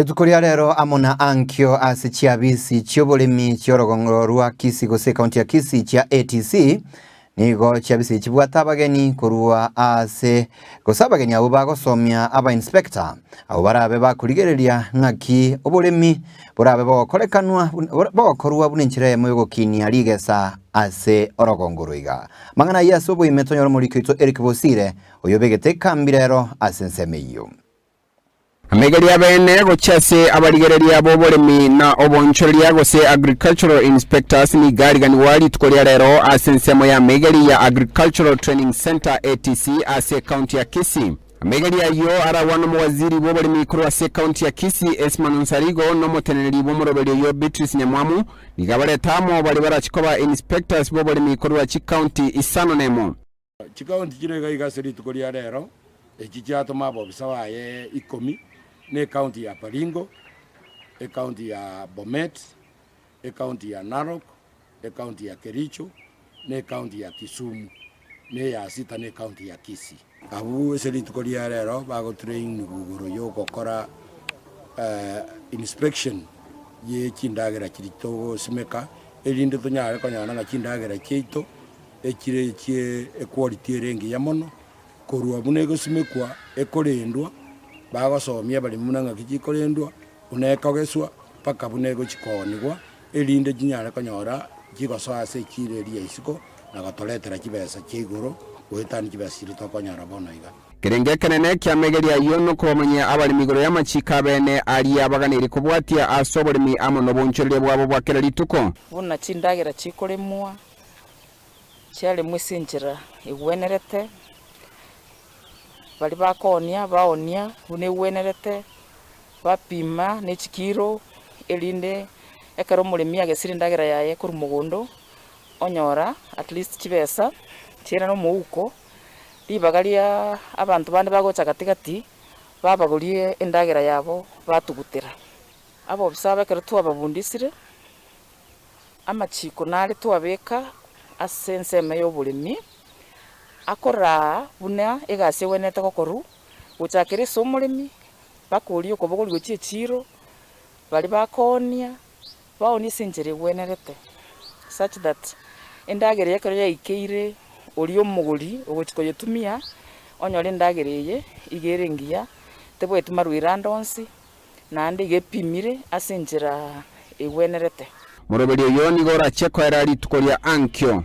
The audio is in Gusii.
Rituko ria rero amo na ankio ase chiabisi chi'oboremi chi'orogongo rwa Kisii gose ekaunti ya Kisii chia ATC nigo chiabisi echi chibwate abageni korwa ase gose abageni abwo bagosomia aba inspector abwo barabe bakorigereria ng'aki oboremi borabe bogokorekanwa bogokorwa buna enchera eyemo y'ogokinia rigesa ase orogongo oro iga. Amang'ana ayio ase oboime tonyore omoriki oito Eric Bosire oyobegete ekambi rero ase ensemo eyio. Amaiga abeene gochia ase abarigereria b'oboremi na oboonchoreria gose Agricultural Inspectors nigo ariganigwa rituko ria rero ase ensemo y'amaigari ya Agricultural Training Centre, ATC, ase ekaunti ya Kisii. Amaigari ayio aragwa nomowaziri bw'oboremi korwa ase ekaunti ya Kisii Esman Onsarigo na omoteneneri bw'omoroberi oyio Beatrice Nyamwamu nigo abarete amo baria barachi koba Inspectors b'oboremi korwa chikaunti isano nemo. Chikaunti chire iga iga ase rituko ria rero, echi chiatoma abobisa baye ikomi, na ekaunti ya Baringo, ekaunti ya Bomet, ekaunti ya Narok, ekaunti ya Kericho, na ekaunti ya Kisumu, na eya sita na ekaunti ya Kisii. Abwo ase rituko ria rero bagotrainigwa igoro yogokora inspection ye chindagera chiria togosimeka, erinde tonyare konyora ng'a chindagera chiaito echire echie equality ere engiya mono, korwa buna egosimekwa, ekorendwa, bagosomia abaremi buna ng'aki chikorendwa, buna ekogeswa, mpaka buna egochi koonigwa, erinde chinyare konyora chigosoa ase echiro eria ya isiko, na gotoretera chibesa chia igoro, goetania chibesa chiria tokonyora bono iga. Ekerengo ekenene ki'amegeri ayio nokobamanyia abaremi igoro y'amachiiko abeene aria baganeiri kobwatia ase oboremi amo nobonchoreria bwabo bwa kera rituko. Buna chindagera chikoremwa, Chiaremwa ase enchera egwenerete, baria bakoonia baonia buna egwenerete, bapima ne chikiro, erinde ekero omoremi agesire endagera yaye korwa mogondo, onyora at least chibesa chiairana omouko, ribaga riaaa abanto bande bagocha gatigati, babagorie endagera yabo batugutera. Abobisa aba ekero twababundisire. Amachiko nare twabeka ase ensemo y'oboremi, akoraa buna egasi egwenerete gokorwa, gochakera ase omoremi, mpaka oria okobogoria gochia echiiro, baria bakoonia, baoonie ase enchera egwenerete such that endagera eye ekero yaikeire oria omogori ogochia koyetumia, onyore endagera eye iga ere engiya, tebwati marwaire ande onsi. naende iga epimire ase enchera egwenerete. Moroberi oyo nigo orachie koera rituko ria ankio.